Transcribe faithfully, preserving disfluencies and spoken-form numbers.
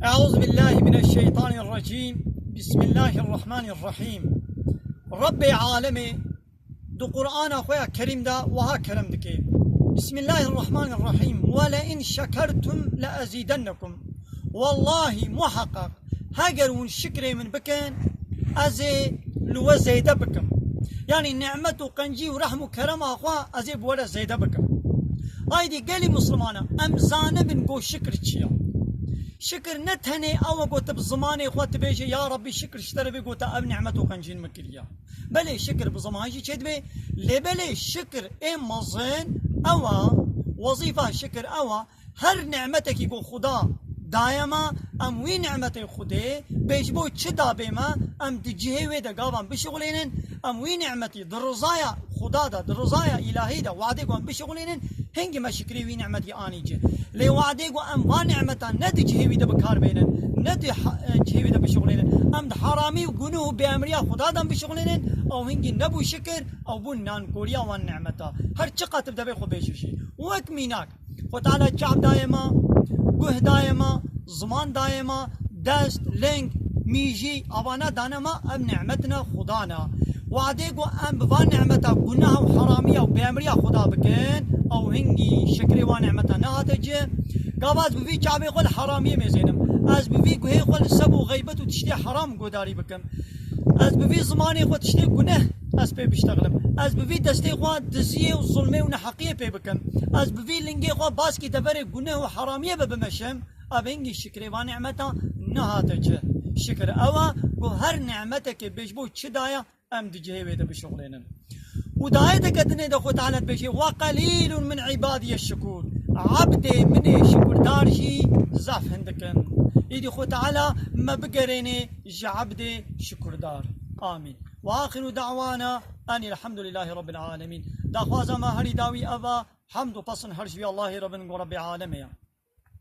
Eûzubillahimineşşeytanirrecîm. Bismillahirrahmanirrahîm. Rebbê alemê di Qur'ana xwe ya Kerîm de wiha kerem dike. Bismillahirrahmanirrahîm. Welein şekertum leezîdennekum. Wellahî, muheqeq, heger hûn şikrê min bikin, ez ê li we zêde bikim. Yanî nimet û qencî û rehm û kerema xwe ez ê bi we re zêde bikim. Aydî gelî Mislimana, em zanibin ku şikir çi ye. Şikir ne tenê ew e ku tu bi zimanê xwe tu bêjê, "Ya Rabbî, şikir ji te re bê ku te ev nimet û qencîn min kiriye." Belê, şikir bi ziman jî çêdibe, lê belê şikir ê mezin ew e, wezîfa şikir ew e, her nimetekî ku Xuda daye me, em wî nimetê Xudê bê ji bo çi dabê me, em di cihê wê de gavan bişixulênin, em wî nimetî di rizaya Xuda de, di rizaya îlahî de, wadê ku em bişixulênin, hingî me şikrê wî nimetî anî cih. Lê wadê ku em van nimeta ne di cihê wî de bi kar bênin, ne di ha-, cihê wî de bişixulênin, em di haramî û gunûh û bêemriya Xuda de em bişixulênin, ew hingî nebû şikir, ew bû nankoriya wan nimeta. Her çiqas tu bi devê xwe bêjî jî. Wek mînak, Xwe Teala çav daye me, guh daye me, ziman daye me, dest, ling, mîjî, avana dane me, ev nimet ne, Xuda ne. Wadê ku em bi van nimeta gunah û heramiya û bêemriya Xuda bikin, ew hingî şikrê van nimeta nehate cih. Gava ez bi vî çavê xwe li heramiyê mêzênim. Ez bi vî guhê xwe li seb û xeybet û tiştê heram guhdarî bikim. Ez bi vî zimanê xwe tiştê guneh ez pê biştexilim. Ez bi vî destê xwe diziyê û zulmê û neheqiyê pê bikim. Ez bi vî lingê xwe baskî deverê guneh û heramiyê ve bimeşim. Ev hingî şikrê van nimeta nehate cih. Şikir ew e ku her nimetekê bê ji bo çi daye, em di cihê wê de bişuxulênin. Û di ayeteke dinê de Xwe Teala dibêje, "Ve qelîlun min îbadiye şikûr." Ebdê min ê şikurdar jî zaf hindik in. Îdî Xwe Teala me bigerêne ji ebdê şikurdar. Amîn. Ve axiru da'wana enî elhamdulîllahî rabbil alemîn. Daxwaza me herî dawî ev e, hemd û pesn her ji wî Allahê re bin ku Rebbê alemê ye.